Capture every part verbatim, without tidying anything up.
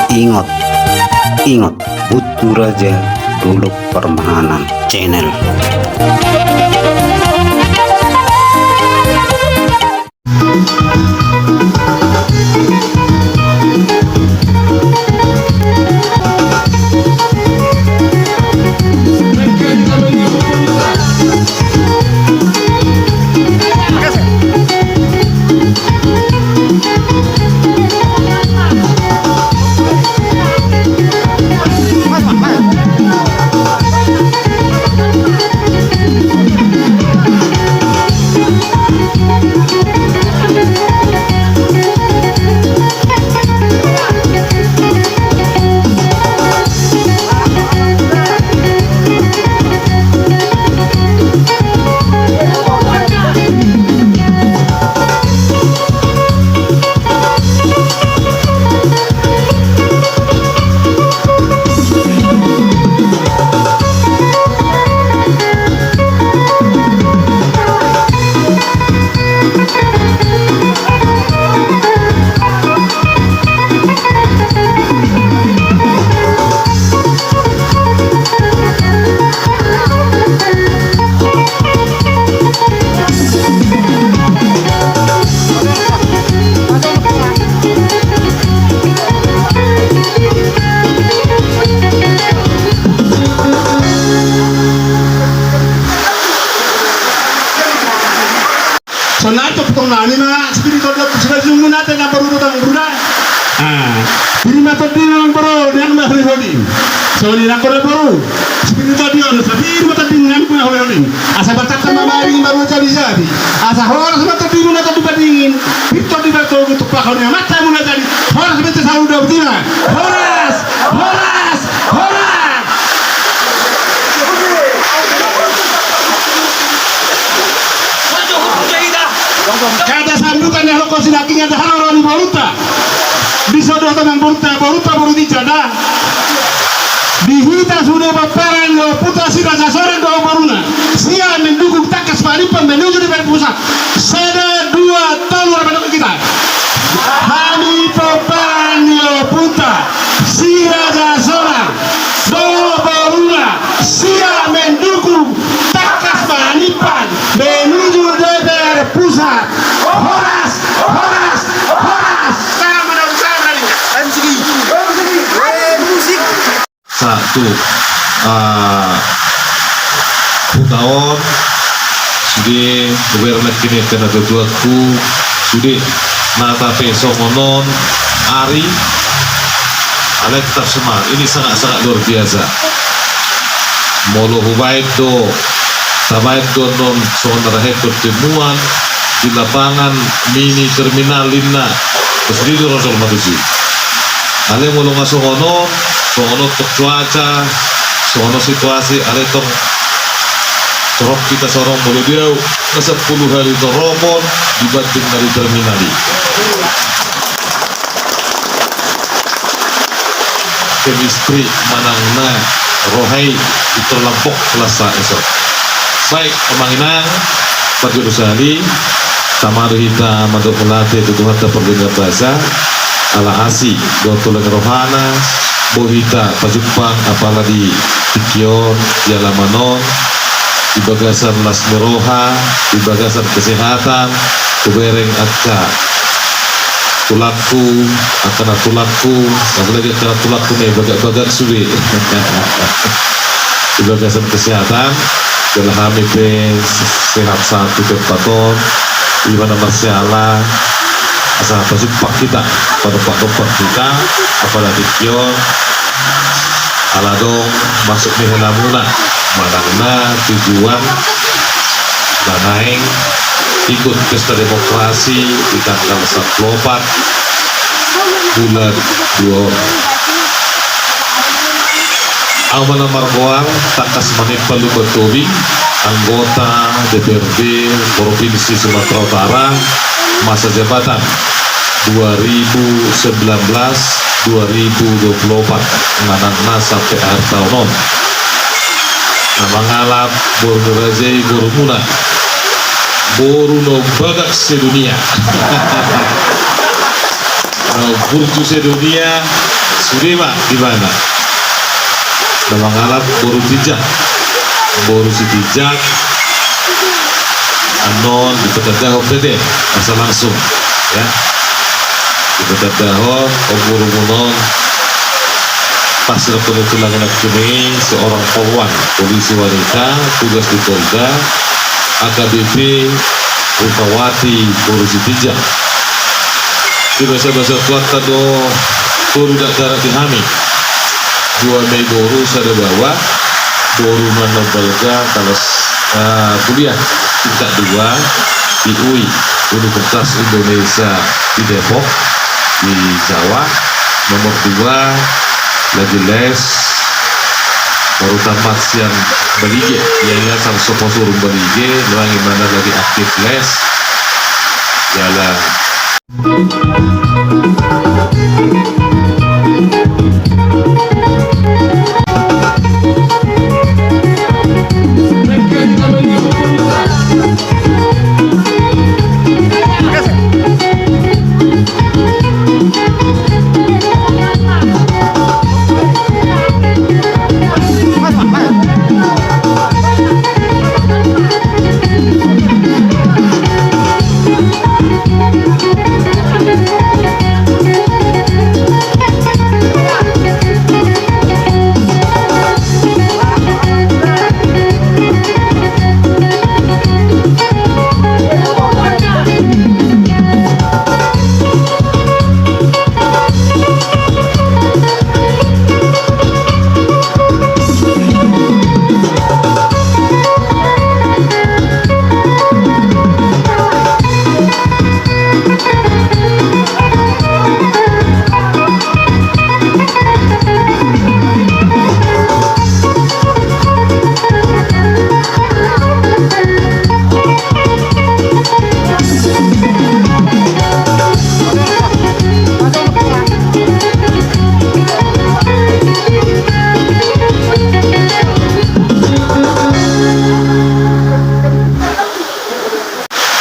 Ingot, ingot, Bunturaja Dolok Parmahanan Channel. Sonari tong, tong nami ma, sipir tong, sipir tong, nunga te na baru tong, baru da. Ah, pir ma tong di nang baru, nang ma holi holi. Sonari nang kore baru, sipir tong di on, sipir ma tong di nang ma holi holi. Asa batak ma baring baru jadi jadi. Asa horas ma tong di nang tong di badingin. Pir tong di baru tong, tu pakon ya mata muna jadi. Horas ma tong saluda betina. Horas, horas. Horas! Hata sambutan ni halak Kosinaking, hata halo roha ni borunta. Di sodo tanang borunta, borunta boru di jada. Di hita sude pomparan ni ompunta si Raja Sore dohot boruna. Sia mendukung tangkas manimpan menuju di Perpusat. Sada, dua, tolu, rapat hita. Hami pomparan ni ompunta si Raja Sore dohot boruna, sia mendukung tangkas manimpan menuju D P R pusat. Horas, horas, horas. Sama dong, sama nih. M C G. M C G. Musik. Satu, ah, huta on, sude, hubereng nangkin tu angka natuatuaku, sude, nata pe songon on, ari, alai tetap semangat, ini sangat-sangat luar biasa. Molo hubaen do, tabaen do annon songon na rahe pertemuan di lapangan mini terminal ninna, terus di Rosol Matusi. Alai molo nga songon on, songon on tong cuaca, songon on situasi, alai tong torop hita songon molo di au, na sampulu hali torop on dibanding na di terminal i. Chemistry manang na roha i di tolap box lasa eso. Baik, amang inang, parjolo sahali, tama do hita mandok mauliate tu Tuhanta pardenggan basa, ala asi dohot holong ni rohana, boi hita pajumpang apala di tingki on, di alaman on, di bagasan las ni roha, di bagasan kesehatan, hubereng angka tulangku, angka na tulangku, apalagi angka na tulangku na i bagak-bagak sude. Di bagasan kesehatan, jala hami pe sehat sahat tu tempat on, i ma na marsiala, asa pajumpang hita, padompak-dompak hita, apala tingki on, ala adong masuk ni helamuna, manang na tujuan na naeng ikut pesta demokrasi di tanggal sampulu opat bulan dua. Au ma na margoar Tangkas Manimpan Lumban Tobing, anggota D P R D Provinsi Sumatera Utara, masa jabatan dua ribu sembilan belas dua ribu dua puluh empat, manang na sampe akhir taon on. Na mangalap boru ni raja i borumuna, boru na umbagak sedunia. Na umburju sedunia, Sude ma di mana na mangalap boru Sitinjak. Boru Sitinjak annon dipatandahon pe asa langsung, ya. Dipatandahon, o, borumuna on. Pas dapot tulang anak kini seorang polwan, polisi wanita, tugas di Polda, A K B P Rukawati, boru Sitinjak. Di basa-basa kuat tado, boru dak darat di hami. Dua mei boru sada baoa, boru na balga talas, eh, kuliah tingkat dua di U I, Universitas Indonesia di Depok, di Jawa. Nomor dua lagi les, baru tamat sian Balige, ya, ya, sang sopo surung Balige, nuaeng imana lagi aktif les. Jala.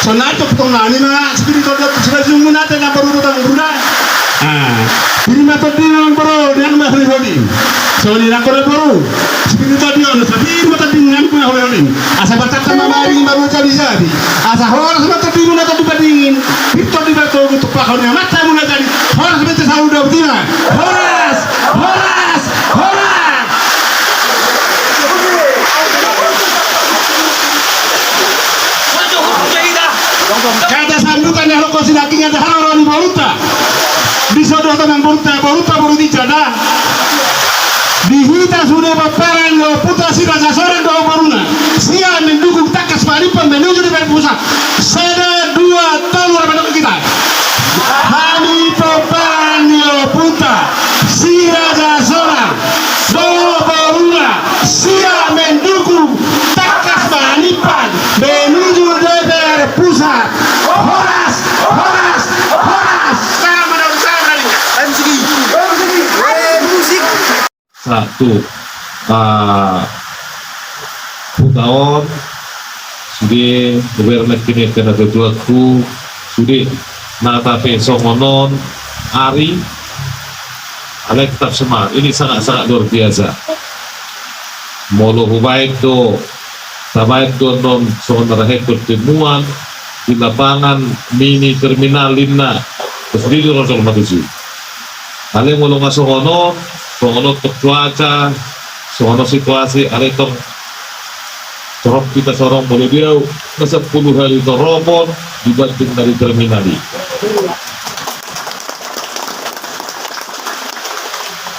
Sonari tong tong nami ma, sipiri tong tong, sipiri tong tong, nate na baru tong tong, baru da. Ah, ini ma tong di nang baru, nang ma holi holi. Sonari nang baru baru. Sipiri tong tong, sipiri ma tong di nang ma holi holi. Asa batak ma baru, baru jadi jadi. Asa horas ma tong di, na tong di badingin. Pir tong di batu, tu pahon ya, mata muna jadi. Horas ma tong saudara betina. Horas, horas, horas. Hata sambutan na ro kosi daging ada hal orang borunta. Bisa doa tenang borunta, borunta boru di jada. Di hita sude pomparan ni ompunta Si Raja Sora dohot boruna. Sia mendukung tangkas manimpan menuju di Perpusat. Sada, dua, tolu, rapat hita. Hami pomparan ni ompunta Si Raja Sora dohot boruna, sia mendukung tangkas manimpan menuju D P R pusat. Horas, horas, horas. Sama dong, sama dong. M C G. M C G. Eh, musik. Satu, ah, hutaon, sude, beber na kini kena tutuatku, sude, na tape songon on, ari, alai tetap semangat. Ini sangat-sangat luar biasa. Molo hubaen do, tabaen do annon songon na rahe pertemuan di lapangan mini terminal ninna, terus di Rosol Matusi. Alai molo nga songon on, songon on tong cuaca, songon on situasi, alai tong torop hita sorong molo di au, na sampulu hali toropon dibanding na di terminal i.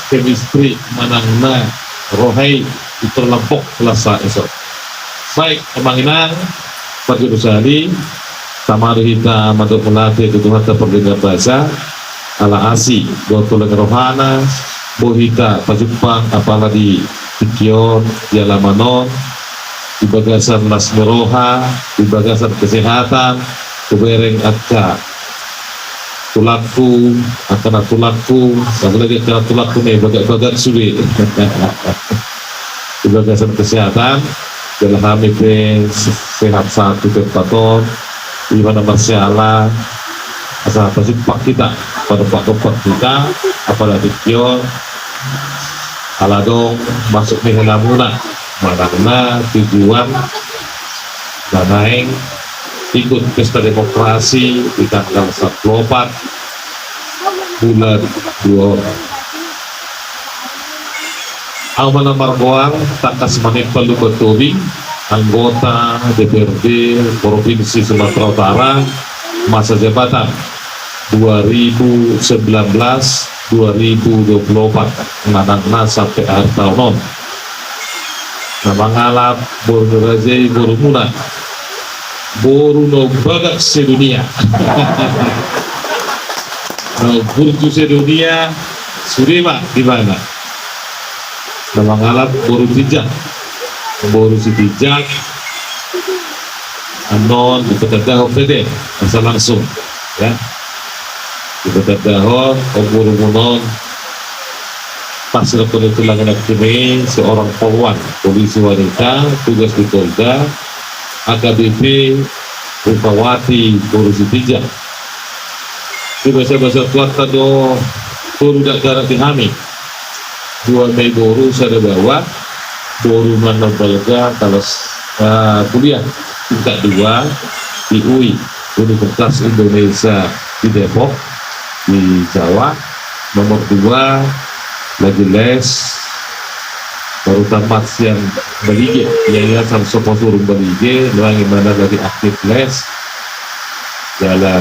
Chemistry manang na roha i, itu lambok selasa esok. Baik, amang inang, parjolo sahali, tama do hita mandok mauliate tu Tuhanta pardenggan basa, ala asi dohot holong ni rohana, boi hita pajumpang apala di tingki on, di alaman on, di bagasan las ni roha, di bagasan kesehatan, hubereng angka tulangku, angka na tulangku, apalagi angka na tulangku na i bagak-bagak sude. Di bagasan kesehatan, jala hami pe sehat sahat tu tempat on, i ma na marsiala, Asa pasumpak hita, padompak-dompak hita, apala tingki on, ala adong masuk ni helamuna, manang na tujuan na naeng ikut pesta demokrasi di tanggal sampulu opat bulan dua. Ahu ma na margoar Tangkas Manimpal Lumban Tobing, anggota D P R D Provinsi Sumatera Utara, masa jabatan dua ribu sembilan belas dua ribu dua puluh empat, manang na sampe akhir taon on. Na mangalap boru ni raja i, borumuna, boru na bagak sedunia. Na burju sedunia, sude ma di mana. Na mangalap boru Sitinjak. Boru Sitinjak. Annon dipatandahon pe, asa langsung, ya. Dipatandahon, o, borumuna on. Pas dapat itu lagi nanti, seorang polwan, polisi wanita, tugas di Polda, A K B P Rupawati, boru Sitinjak. Di basa-basa tuanta do, boru dakdanak di hami. Dua ma i boru, sada baoa, boru ma na balga, talas, eh, kuliah tingkat dua di U I, Universitas Indonesia di Depok, di Jawa. Nomor dua, lagi les, baru tamat sian Balige, Yayasan Soposurung Balige, nuaeng i ma na lagi aktif les. Jala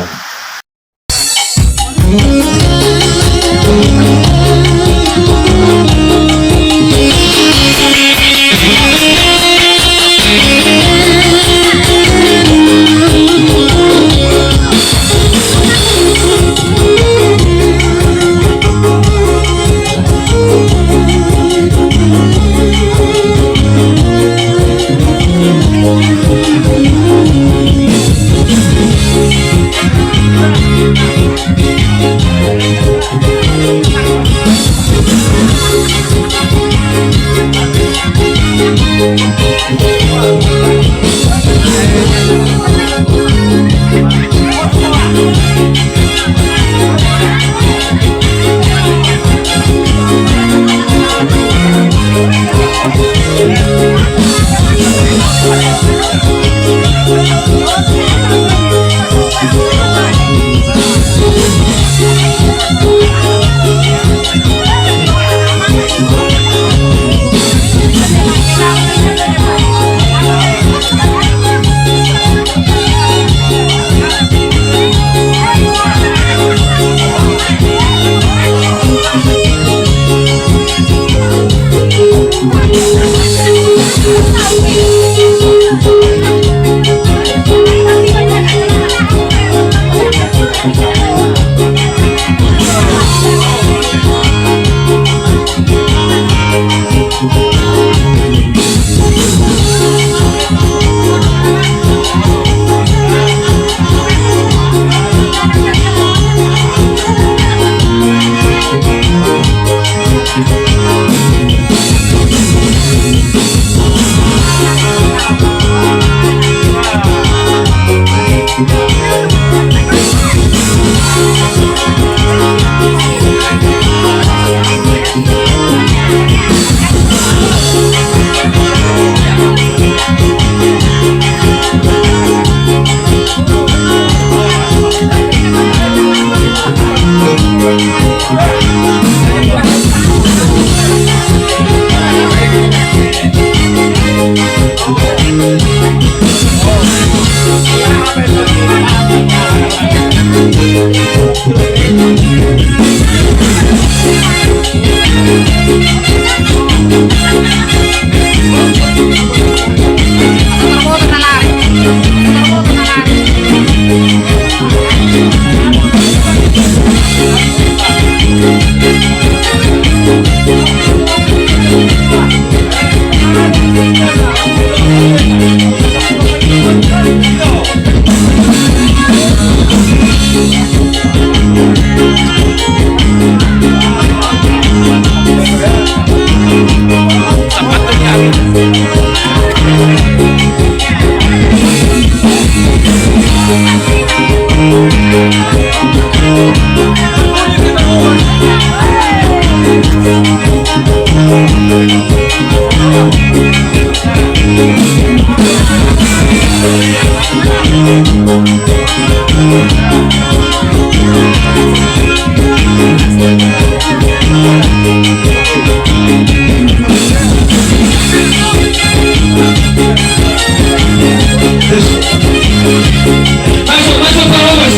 Masuk, masuk, Pak Lawes.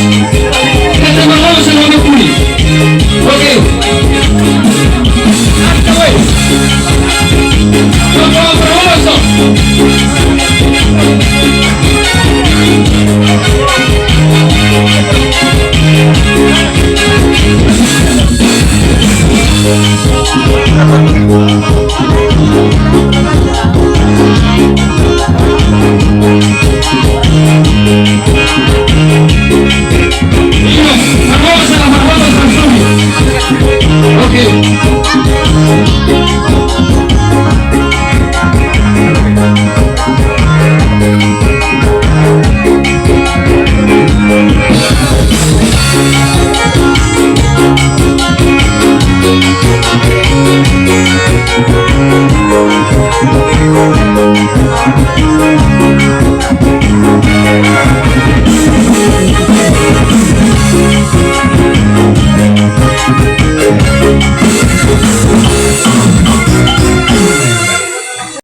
Kata Pak Lawes, selamat pulih. Oke. Angkat, weh. Bapak Lawes, dong. Oke.